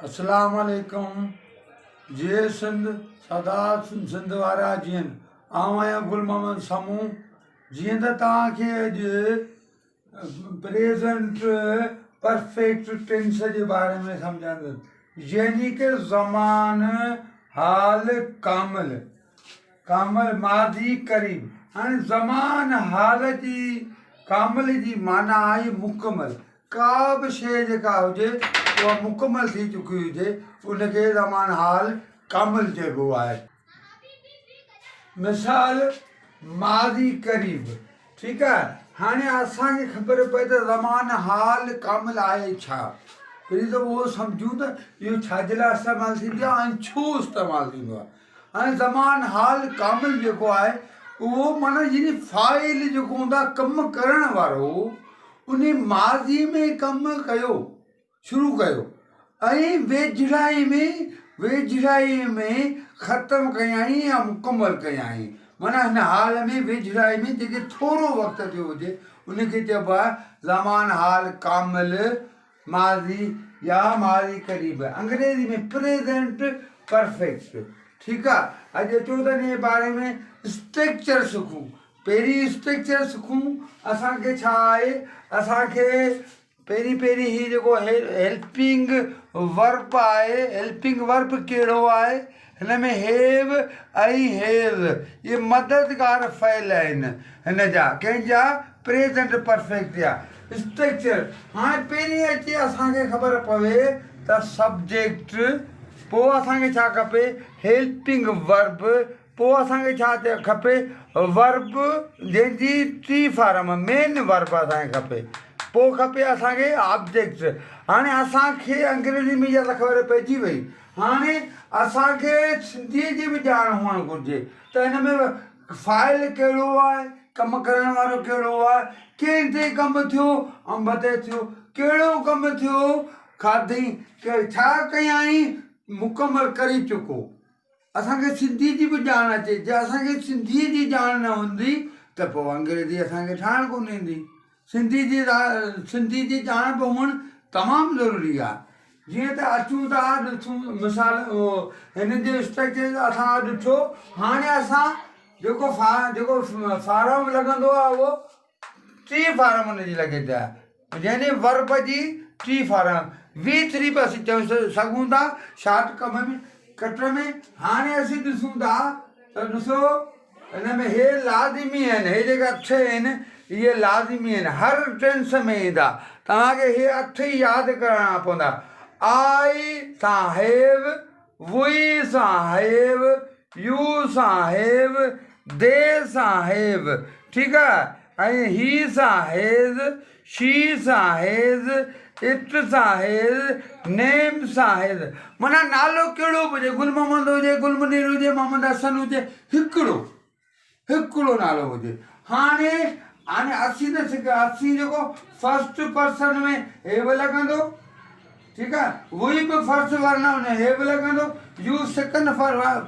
اسلام عليڪم جيئي سنڌ سدا سنڌ وارا جيئن آئون آهيان گل محمد سمون جيئن ته توهان کي اڄ پريزنٽ پرفيڪٽ ٽينس جي باري ۾ سمجهندس يعني ڪه زمان حال ڪامل ڪامل ماضي قريب هاڻي زمان حال جي ڪامل جي معنيٰ آهي مڪمل ڪا به شيء جيڪا هجي اها مڪمل ٿي چڪي هجي ان کي زمان حال ڪامل چئبو آهي. مثال، ماضي قريب، ٺيڪ آهي، هاڻي اسان کي خبر پئي ته زمان حال ڪامل آهي ڇا؟ پهرين ته اهو سمجهون ته اهو ڇا جي لاء استعمال ٿيندو آهي ۽ ڇو استعمال ٿيندو آهي. هاڻي زمان حال ڪامل جيڪو آهي اهو معنيٰ يعني فاعل جيڪو هوندو آهي ڪم ڪرڻ وارو انهي ماضي ۾ ڪم ڪيو شروع ڪيو ۽ ويجهڙائي ۾ ويجهڙائي ۾ ختم ڪيائين يا مڪمل ڪيائين معنيٰ هن حال ۾ ويجهڙائي ۾ جيڪي ٿورو وقت ٿيو هجي ان کي چئبو آهي زمان حال ڪامل ماضي يا ماضي قريب انگريزي ۾ پريزنٽ پرفيڪٽ ٺيڪ آ اڄ اچو ته انهي باري ۾ اسٽرڪچر سکون پهرين اسٽرڪچر سکون اسان کي ڇا آهي اسان کي پهرين پهرين هي جيڪو هيلپنگ ورب آهي هيلپنگ ورب ڪهڙو آهي هن ۾ هيو ۽ هيز اهي مددگار فعل آهن هن جا ڪنهن جا پريزنٽ پرفيڪٽ جا اسٽرڪچر هاڻي پهرين اچي اسان کي خبر پوي ته سبجيڪٽ پوء اسان کي ڇا کپي هيلپنگ ورب پوء اسان کي ڇا کپي ورب جنهن جي ٽي فارم مين ورب اسان کي کپي پوء کپي اسان کي آبجيڪٽ هاڻي اسان کي انگريزي ۾ اها ته خبر پئجي وئي هاڻي اسان کي سنڌيء جي به ڄاڻ هئڻ گهرجي ته هن ۾ فاعل ڪهڙو آهي، ڪم ڪرڻ وارو ڪهڙو آهي، ڪنهن تي ڪم ٿيو، انب تي ٿيو، ڪهڙو ڪم ٿيو، کاڌئين، ڇا ڪيائين، مڪمل ڪري چڪو. اسان کي سنڌيء جي به ڄاڻ اچي، جي اسان کي سنڌيء جي ڄاڻ نه هوندي ته پوء انگريزي اسان کي ٺاهڻ ڪونه ايندي. سنڌي جي سنڌي جي ڄاڻ به هئڻ تمام ضروري آهي. جيئن ته اچون ٿا ڏسون مثال هن جي اسٽرڪچر اسان ڏٺو هاڻي اسان جيڪو فا جيڪو فارم لڳندو آهي اهو ٽي فارم ان جي لڳي ٿي يعني ورب جي ٽي فارم وي ٿري به اسين چئي سگهون ٿا شارٽ ڪم ۾ ڪٽ ۾ هاڻي اسين ڏسون ٿا ته ڏسو ان ۾ هي لازمي آهن، هي جيڪي اٺ آهن اهي لازمي آهن، هر ٽينس ۾ ايندا، توهان کي هي اٺ ئي ياد ڪرڻا پوندا، آء سان have, وي سان have, you سان have, the سان have, ٺيڪ آهي، ۽ هي سان هيز، شي سان هيز، it سان هيز، نيم سان هيز. معنيٰ نالو ڪهڙو به هجي، گل محمد هجي، گل منير هجي، محمد حسن هجي، هڪڙو، هڪڙو نالو هجي. هاڻي، هاڻي اسين ته سک، اسين جيڪو فرسٽ پرسن ۾ have لڳندو، ٺيڪ آهي، وي به فرسٽ ورنه ان ۾ have لڳندو، يو سيڪنڊ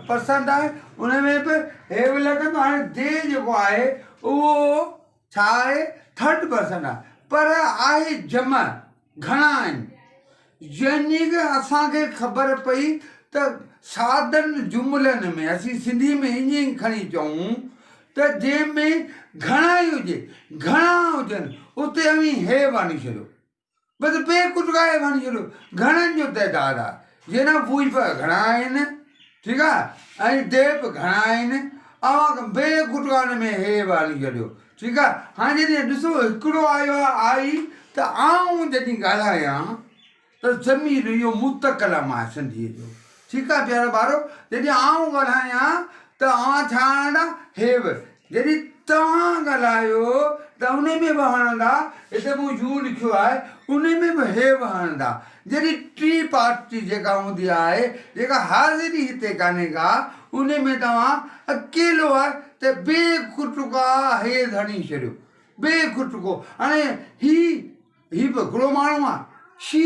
پرسن آهي، ان ۾ به have لڳندو، هاڻي the جيڪو آهي اهو ڇا آهي ٿرڊ پرسن آهي پر آهي جمع گهڻا آهن يعني ڪه اسان کي خبر پئي ته سادن جملن ۾ اسين سنڌي ۾ ائين ئي کڻي چئون ته جنهن ۾ گهڻا ئي هجي گهڻا هجن اتي اوهين have آڻي ڇڏيو بس بي ڪٽڪائي وڻي ڇڏيو گهڻن جو تعداد آ جي نه ووئي به گهڻا آهن ٺيڪ آ ۽ the به گهڻا آهن اوهان بي ڪٽڪا ان ۾ هي به هڻي ڇڏيو ٺيڪ آ هاڻي جڏهن ڏسو هڪڙو آيو آ آئي ته آئون جڏهن ڳالهايان ته ضمير اهو متڪلم آهي سنڌيء جو ٺيڪ آ پيارا ٻارو جڏهن آئون ڳالهايان ته اوهان ڇا هڻندا have جڏهن توهان ڳالهايو ته انهي ۾ به هڻندا، هتي مون يو لکيو آهي، انهي ۾ به have هڻندا. جڏهن ٽي پارٽي جيڪا هوندي آهي، جيڪا حاضري هتي ڪانهي ڪا، انهي ۾ توهان اڪيلو آهي ته بي کٽڪا هيز هڻي ڇڏيو. بي کٽڪو. هاڻي هي هي به هڪڙو ماڻهو آهي، شي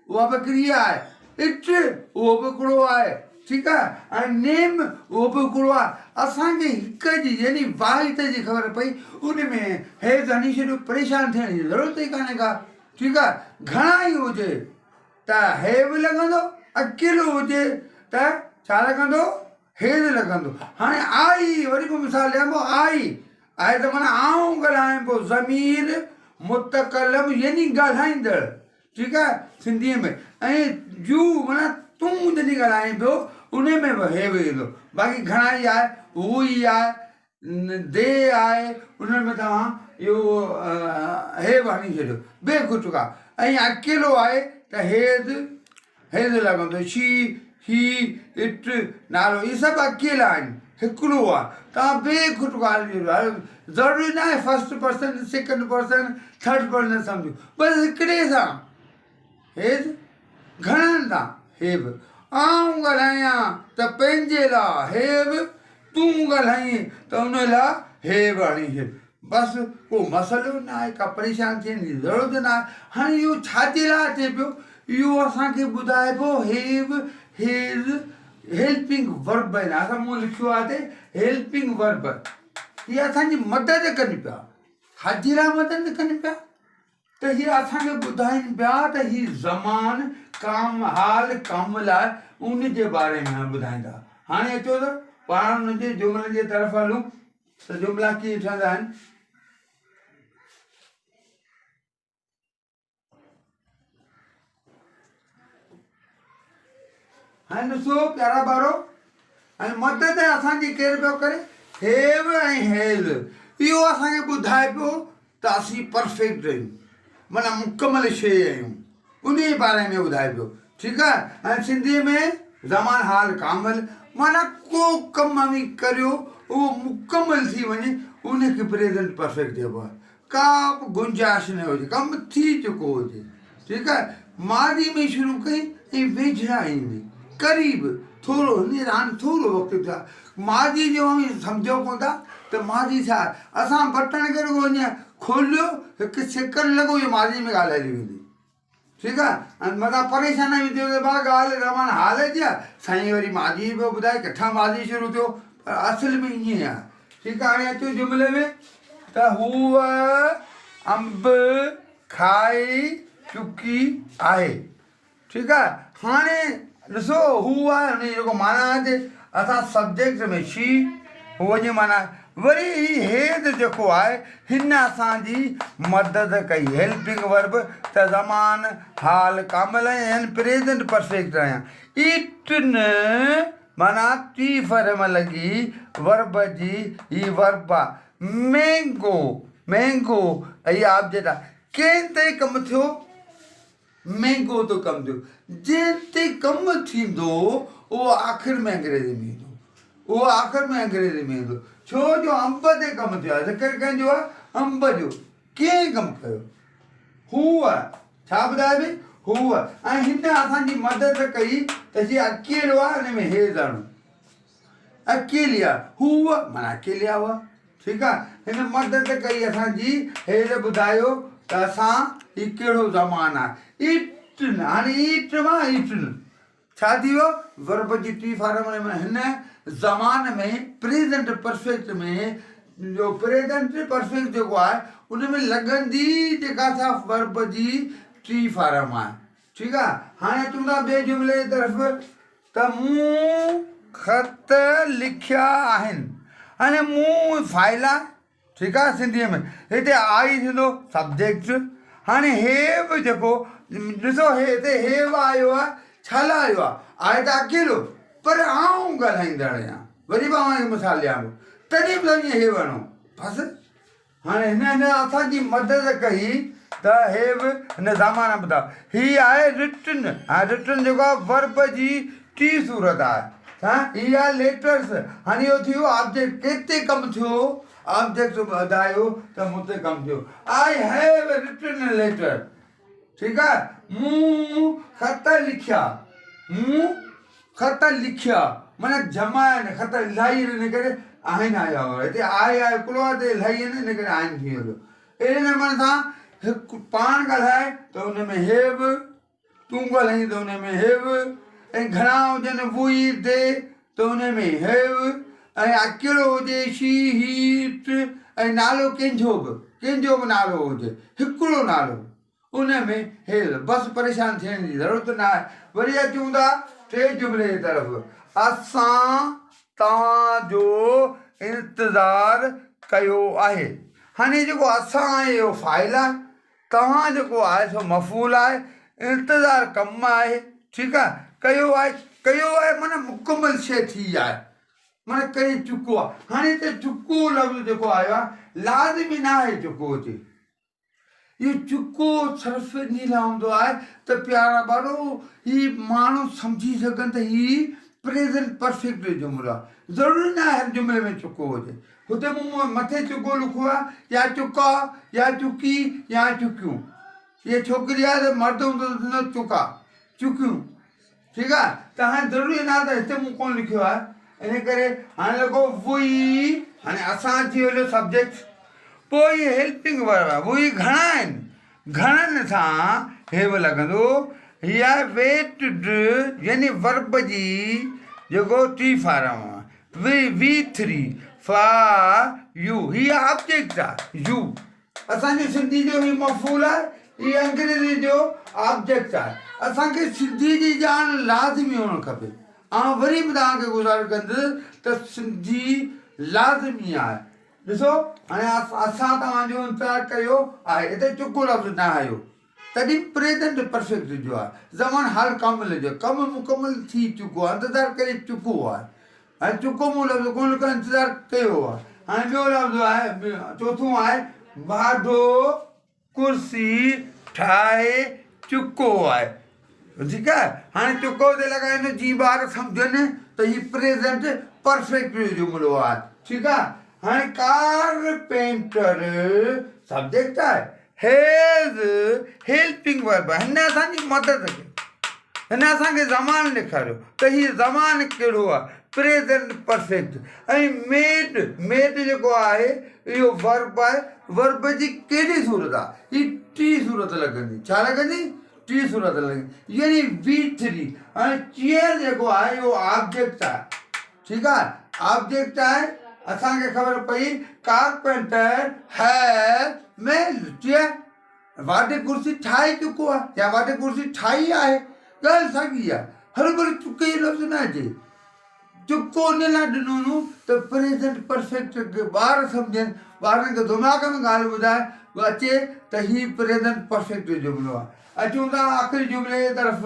اها به ڪريا آهي، it اهو به هڪڙو آهي، ٺيڪ آهي، ۽ نيم اهو به هڪڙو آهي. اسان کي هڪ جي يعني واحد جي خبر پئي ان ۾ هيز هڻي ڇڏيو، پريشان ٿيڻ جي ضرورت ئي ڪانهي ڪا، ٺيڪ آهي، گهڻا ئي هجي ته هيو لڳندو. اڪيلو هجي ته ڇا لڳندو؟ هيز لڳندو. هاڻي آئي وري به مثال ڏيان پيو آئي آئي ته معنيٰ آئون ڳالهايان پيو ضمير متڪلم يعني ڳالهائيندڙ ٺيڪ آهي سنڌيء ۾ ۽ يو معنيٰ تون جڏهن ڳالهائين پيو ان ۾ به هيو ايندو باقي گهڻا ئي آهي هو ئي آهي the آهي انهن ۾ توهان اهو هيو هڻي ڇڏيو بي کٽڪا ۽ اڪيلو آهي ته هيز هيز لڳندو شي هي it نالو اهي سڀ اڪيلا آهن هڪڙو آهي توهان بي کٽڪا ضروري نه آهي first person second person third person سمجهو بس هڪڙي سان هيز گهڻن سان هيو آئون ڳالهايان ته پنهنجي لاء هيو تون ڳالهائين ته ان لاء هيو هڻي ڇڏ بس ڪو مسئلو نه آهي ڪا پريشان ٿيڻ جي ضرورت نه آهي هاڻي اهو ڇا جي لاء اچي پيو اهو اسان کي ٻڌائي پيو هيو هيز هيلپنگ ورب آهن اسان مون لکيو آهي هتي هيلپنگ ورب هي اسان جي مدد ڪن پيا ڇا جي لاء مدد ڪن پيا ته هي اسان کي ٻڌائين پيا ته هي زمان ڪام حال ڪم لاء ان جي باري ۾ ٻڌائيندا. هاڻي اچو ته پاڻ ان جي جملن جي طرف هلون ته جملا ڪيئن ٺهندا آهن. هاڻي ڏسو پيارا ٻارو ۽ مدد اسان جي ڪير پيو ڪري have ۽ has اهو اسان کي ٻڌائي پيو ته اسين پرفيڪٽ آهيون معنيٰ مڪمل شيء آهيون ان جي باري ۾ ٻڌائي پيو ٺيڪ آهي ۽ سنڌي ۾ زمان حال ڪامل معنيٰ ڪو ڪم اوهين ڪريو اهو مڪمل ٿي وڃي ان کي پريزنٽ پرفيڪٽ چئبو آهي ڪا به گنجائش نه هجي، ڪم ٿي چڪو هجي، ٺيڪ آهي، ماضي ۾ شروع ڪئي ۽ ويجهڙائي ۾ قريب ٿورو هينئر هاڻي ٿورو وقت ٿيو آهي، ماضي جو اوهين سمجهو ڪونه ٿا ته ماضي ڇا آهي، اسان بٽڻ کي رڳو هيئن کوليو هڪ سيڪنڊ لڳو اهو ماضي ۾ ڳالهه هلي ويندي. ٺيڪ آ ۽ متان پريشان نه ٿيو ته ڀاء ڳالهه زمان حال جي آ سائين وري ماضي پيو ٻڌائي ڪٿان ماضي شروع ٿيو پر اصل ۾ ائين آ ٺيڪ آ هاڻي اچو جملي ۾ ته هوء انب کائي چڪي آهي ٺيڪ آ هاڻي ڏسو هو آهي ان جي جيڪو معنيٰ اچي اسان سبجيڪٽ ۾ شي هو جي معنيٰ وري هي هيد جيڪو آهي هن اسان جي مدد ڪئي هيلپنگ ورب ته زمان حال ڪامل ۽ هن پريزنٽ پرفيڪٽ آهيان ايٽن معنيٰ ٽي فرم لڳي ورب جي هي ورب آ مينگو مينگو هي آبجيڪٽ آ ڪنهن تي ڪم ٿيو مهنگو ٿو ڪم ٿيو. جنهن تي ڪم ٿيندو اهو آخر ۾ انگريزي ۾ ايندو. اهو آخر ۾ انگريزي ۾ ايندو. ڇو جو انب تي ڪم ٿيو آهي. ذڪر ڪنهن جو آهي؟ انب جو. ڪنهن ڪم ڪيو؟ هوء. ڇا ٻڌايو ڀئي؟ هوء. ۽ هن اسان جي مدد ڪئي ته جي اڪيلو آهي ان ۾ هيز آڻو. اڪيلي آ هوء معنيٰ اڪيلي آ هوء ٺيڪ آ هن مدد ڪئي اسان جي هيل ٻڌايو ته اسان هي ڪهڙو زمان آ ايٽن هاڻي ايٽ مان ايٽن ڇا ٿي ويو ورب جي ٽي فارم ۾ هن زمان ۾ پريزنٽ پرفيڪٽ ۾ جو پريزنٽ پرفيڪٽ جيڪو آهي ان ۾ لڳندي جيڪا سا ورب جي ٽي فارم آهي ٺيڪ آ هاڻي اچون ٿا ٻئي جملي جي طرف ته مون خط لکيا آهن هاڻي مون فاعل آ ٺيڪ آ سنڌيء ۾ هتي آء ئي ٿيندو سبجيڪٽ هاڻي هيو جيڪو ڏسو هتي هيو آيو آ ڇا لاء آيو آ آهي ته اڪيلو پر آئون ڳالهائيندڙ آهيان وري به اوهان کي مثال ڏيان ٿو تڏهن به سمجهي هيو هڻو بس هاڻي هن هن اسان جي مدد ڪئي ته هي به هن زمانه ٻڌاء. هي آهي رٽن، هاڻي رٽن جيڪو آهي ورب جي ٽي صورت آهي. ها هي آهي ليٽرس، هاڻي اهو ٿي ويو آبجيڪٽ، ڪنهن تي ڪم ٿيو؟ آبجيڪٽ ٻڌايو ته مون تي ڪم ٿيو. I have written a letter. ٺيڪ آهي، مون خط لکيا، مون خط لکيا معنيٰ جمع آهن خط الاهي آهن ان ڪري آهن آيا هئا هتي آهي آهي هڪڙو آهي ته الاهي آهن ان ڪري آهن ٿي ويندو اهڙي نموني سان هڪ پاڻ ڳالهائي ته ان ۾ have تون ڳالهائين ته ان ۾ have ۽ گهڻا هجن وي the ته ان ۾ have ۽ اڪيلو هجي شي هي it ۽ نالو ڪنهن جو به ڪنهن جو به نالو هجي هڪڙو نالو. ان ۾ هيل. بس پريشان ٿيڻ جي ضرورت نه آهي. وري اچون ٿا ٽئين جملي جي طرف. اسان توهان جو انتظار ڪيو آهي. هاڻي جيڪو اسان آهي اهو فاعل آهي. توهان جيڪو آهي سو مفعول آهي. انتظار ڪم آهي. ٺيڪ آهي. ڪيو آهي، ڪيو آهي معنيٰ مڪمل شيء ٿي آهي. معنيٰ ڪري چڪو آهي. هاڻي هتي چڪو لفظ جيڪو آيو آهي لازمي نه آهي چڪو اچي. اهو چڪو صرف انهي لاء هوندو آهي ته پيارا ٻارو هي ماڻهو سمجهي سگهن ته هي پريزنٽ پرفيڪٽ جو جملو آهي. ضروري نه آهي هر جملي ۾ چڪو هجي. هتي مون مٿي چڪو لکيو آهي يا چڪا يا چڪي يا چڪيون. هيء ڇوڪري آهي ته مرد هوندو ته ٿيندو چڪا چڪيون. ٺيڪ آهي ته هاڻي ضروري نه آهي ته هتي مون ڪونه لکيو آهي ان ڪري هاڻي لکو وي هاڻي اسان اچي ويو سبجيڪٽ پوء هي هيلپنگ ورب آهي وي گهڻا آهن گهڻن سان هيو لڳندو هي آهي ويٽڊ يعني ورب جي جيڪو ٽي فارم آهي وي وي ٿري فا يو هي آبجيڪٽ آهي يو اسان جي سنڌي جو هي مفعول آهي، هي انگريزي جو آبجيڪٽ آهي. اسان کي سنڌي جي ڄاڻ لازمي هئڻ کپي. آئون وري به توهان کي گذارش ڪندس ته سنڌي لازمي آهي. ڏسو هاڻي اسان توهان جو انتظار ڪيو آهي. هتي چڪو لفظ نه آيو. تڏهن به پريزنٽ پرفيڪٽ جو آهي. زمان حال ڪامل جو آهي. ڪم مڪمل ٿي چڪو آهي. انتظار ڪري چڪو آهي. هاڻي چڪو مون لفظ ڪونه لکيو انتظار ڪيو آهي. هاڻي ٻيو لفظ آهي چوٿون آهي واڍو ڪرسي ٺاهي چڪو آهي. ٺيڪ آهي هاڻي چڪو تي لڳائيندو جي ٻار سمجهن ته هي پريزنٽ پرفيڪٽ جو جملو آهي. ٺيڪ آهي هاڻي ڪارپينٽر سبجيڪٽ آهي هيز هيلپنگ ورب هن اسان جي مدد ڪئي. هن اسان کي زمان ڏيکاريو ته هي زمان ڪهڙو آهي پريزنٽ پرفيڪٽ ۽ ميڊ ميڊ جيڪو آهي اهو ورب آهي ورب جي ڪهڙي صورت آهي هي ٽي صورت لڳندي ڇا لڳندي ٽي صورت لڳندي يعني وي ٿري هاڻي چيئر جيڪو آهي اهو آبجيڪٽ آهي ٺيڪ آهي آبجيڪٽ آهي اسان کي خبر پئي ڪارپينٽر هيز ميڊ چيئر واڍي ڪرسي ٺاهي چڪو آهي يا واڍي ڪرسي ٺاهي آهي ڳالهه ساڳي آهي هروڀرو چڪي جو لفظ نه اچي چڪو ان لاء ڏنو نو ته پريزنٽ پرفيڪٽ کي ٻار سمجهن ٻارن کي دماغ ۾ ڳالهه ٻڌائي اچي ته هي پريزنٽ پرفيڪٽ جو جملو آهي اچون ٿا آخري جملي جي طرف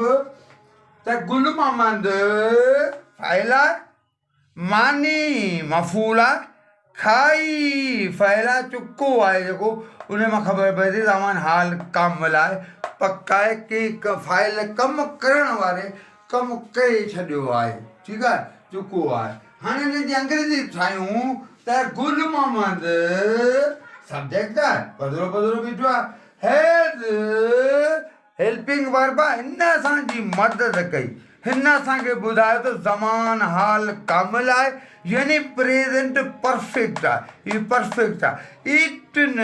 ته گل محمد فاعل آهي ماني مفعول آ، کائي فعل آ، چڪو آهي جيڪو ان مان خبر پئي ٿي ته اوهان حال ڪامل آهي، پڪ آهي ڪنهن فاعل ڪم ڪرڻ واري ڪم ڪري ڇڏيو آهي، ٺيڪ آهي، چڪو آهي. هاڻي ان جي انگريزي ٺاهيون ته گل محمد سبجيڪٽ آهي، پڌرو پڌرو بيٺو آهي، هيز هيلپنگ ورب هن اسان جي مدد ڪئي. هن اسان کي ٻڌايو ته زمان حال ڪامل آهي يعني پريزنٽ پرفيڪٽ آهي. هي پرفيڪٽ آهي. ايٽن،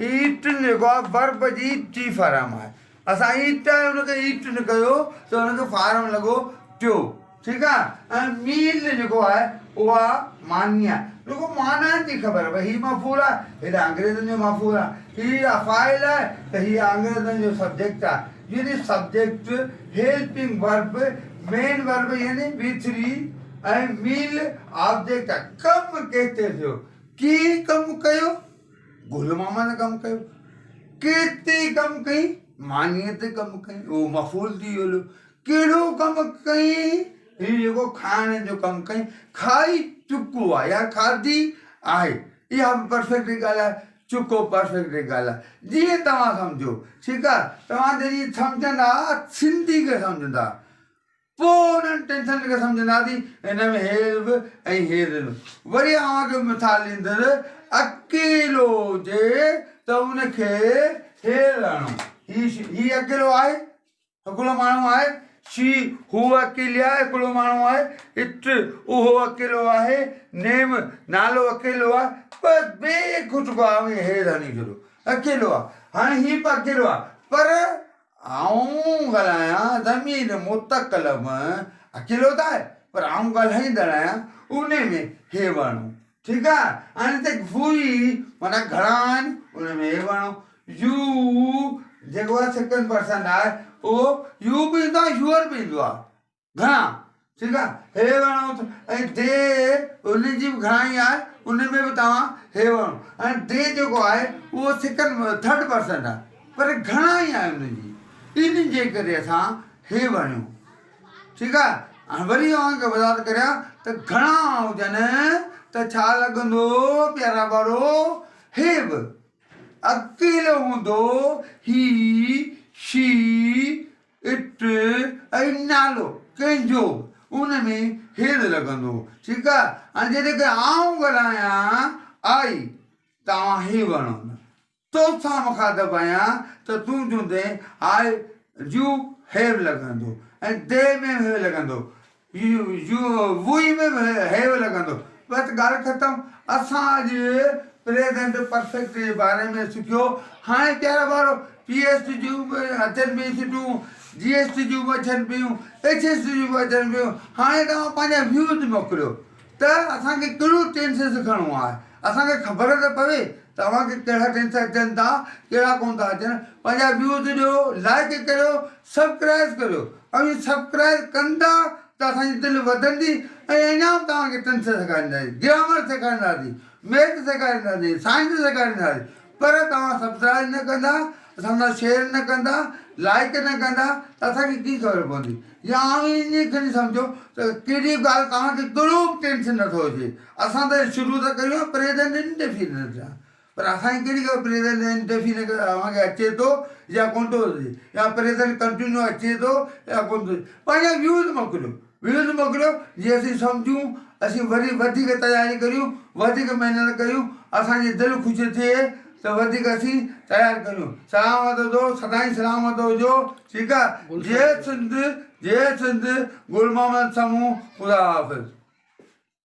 ايٽن جيڪو آهي ورب جي ٽي فارم آهي. اسان ايٽ آهي ان کي ايٽن ڪيو ته ان کي فارم لڳو ٽيو. ٺيڪ آ ۽ ميل جيڪو آهي اها معني آهي رڳو معنيٰ جي خبر ڀئي هي مفعول آهي هي ته انگريزن جو مفعول آهي هي فاعل آهي ته هي انگريزن جو سبجيڪٽ آهي يعني subject helping verb main verb يعني وي ٿري ۽ ميل آبجيڪٽ آهي ڪم ڪنهن تي ٿيو ڪنهن ڪم ڪيو گل محمد ڪم ڪيو ڪنهن تي ڪم ڪئي مانيء تي ڪم ڪئي اهو مفعول ٿي ويو ڪهڙو ڪم ڪئين؟ هي جيڪو کائڻ جو ڪم ڪئين، کائي چڪو آهي يا کاڌي آهي. اها به پرفيڪٽ ڳالهه آهي، چڪو پرفيڪٽ ڳالهه آهي. جيئن توهان سمجهو، ٺيڪ آهي. توهان جڏهن سمجهندا، سنڌي کي سمجهندا، پوء انهن ٽينشن کي سمجهنداسين، هن ۾ هيز به ۽ هيز به. وري اوهان کي مثال ڏيندس، اڪيلو هجي ته ان کي هيز هڻو. هي اڪيلو آهي؟ هڪڙو ماڻهو آهي، شي، هوء اڪيلي آهي، هڪڙو ماڻهو آهي، ات، اهو اڪيلو آهي، نيم، نالو اڪيلو آهي، بس بي کٽڪو آهي، اوهين هير هڻي ڇڏيو، اڪيلو آهي، هاڻي هي به اڪيلو آهي، پر آئون ڳالهايان ضمير متڪلم اڪيلو ته آهي، پر آئون ڳالهائيندڙ آهيان، انهي ۾ هي وڻو، ٺيڪ آهي، هاڻي هتي هئي معنيٰ گهڻا آهن، ان ۾ هي وڻو، يو، جيڪو آهي سيڪنڊ پرسن آهي اهو يو به ايندو آهي يوئر به ايندو آهي گهڻا ٺيڪ آهي هي وڻو ۽ the ان جي به گهڻائي آهي ان ۾ به توهان هي وڻو ۽ the جيڪو آهي اهو سيڪنڊ ٿرڊ پرسن آهي پر گهڻائي آهي ان جي ان جي ڪري اسان هي وڻيو ٺيڪ آهي هاڻي وري اوهان کي وضاحت ڪريان ته گهڻا هجن ته ڇا لڳندو پيارا ٻارو هي به اڪيلو هوندو هي شي it ۽ نالو ڪنهن جو به ان ۾ هير لڳندو ٺيڪ آ هاڻي جڏهن ڪي آئون ڳالهايان آئي ته اوهان هي وڻو نه توسان مخاطب آهيان ته تون چوندين آء يو هيو لڳندو ۽ the ۾ به هيو لڳندو يو وي ۾ به هيو لڳندو بس ڳالهه ختم اسان اڄ پريزنٽ پرفيڪٽ جي باري ۾ سکيو هاڻي پيارا ٻارو پي ايس ٽي جون به اچن پيون سٽون جي ايس ٽي جون به اچن پيون ايڇ ايس ٽي جون به اچن پيون هاڻي توهان پنهنجا ويوز موڪليو ته اسان کي ڪهڙو ٽينس سکڻو آهي اسان کي خبر ته پوي ته اوهان کي ڪهڙا ٽينس اچن ٿا ڪهڙا ڪونه ٿا اچن پنهنجا ويوز ڏيو لائڪ ڪريو سبڪرائز ڪريو اوهين سبڪرائز ڪندا ته اسان جي دل وڌندي ۽ اڃا به توهان کي ٽينس سيکارينداسين گرامر سيکارينداسين ميٿ سيکارينداسين سائنس سيکارينداسين پر توهان سبڪرائز نه ڪندا اسان سان شيئر نه ڪندا لائڪ نه ڪندا ته اسان کي ڪيئن خبر پوندي يا اوهين ائين کڻي سمجهو ته ڪهڙي به ڳالهه توهان کي ڪهڙو به ٽينشن نٿو اچي اسان ته شروع ته ڪيون آهي پريزنٽ انڊيفينٽ سان پر اسان کي ڪهڙي خبر پريزنٽ انڊيفينٽ اوهان کي اچي ٿو يا ڪونه ٿو اچي يا پريزنٽ ڪنٽينيو اچي ٿو يا ڪونه ٿو اچي پنهنجا ويوز موڪليو ويوز موڪليو جي اسين سمجهون اسين وري وڌيڪ تياري ڪريون وڌيڪ محنت ڪريون اسان جي دل خوش ٿئي ته وڌيڪ اسين تيار ڪريون سلامت هجو سدائين سلامت هجو ٺيڪ آ جي سنڌ جي سنڌ گل محمد سمون خدا حافظ.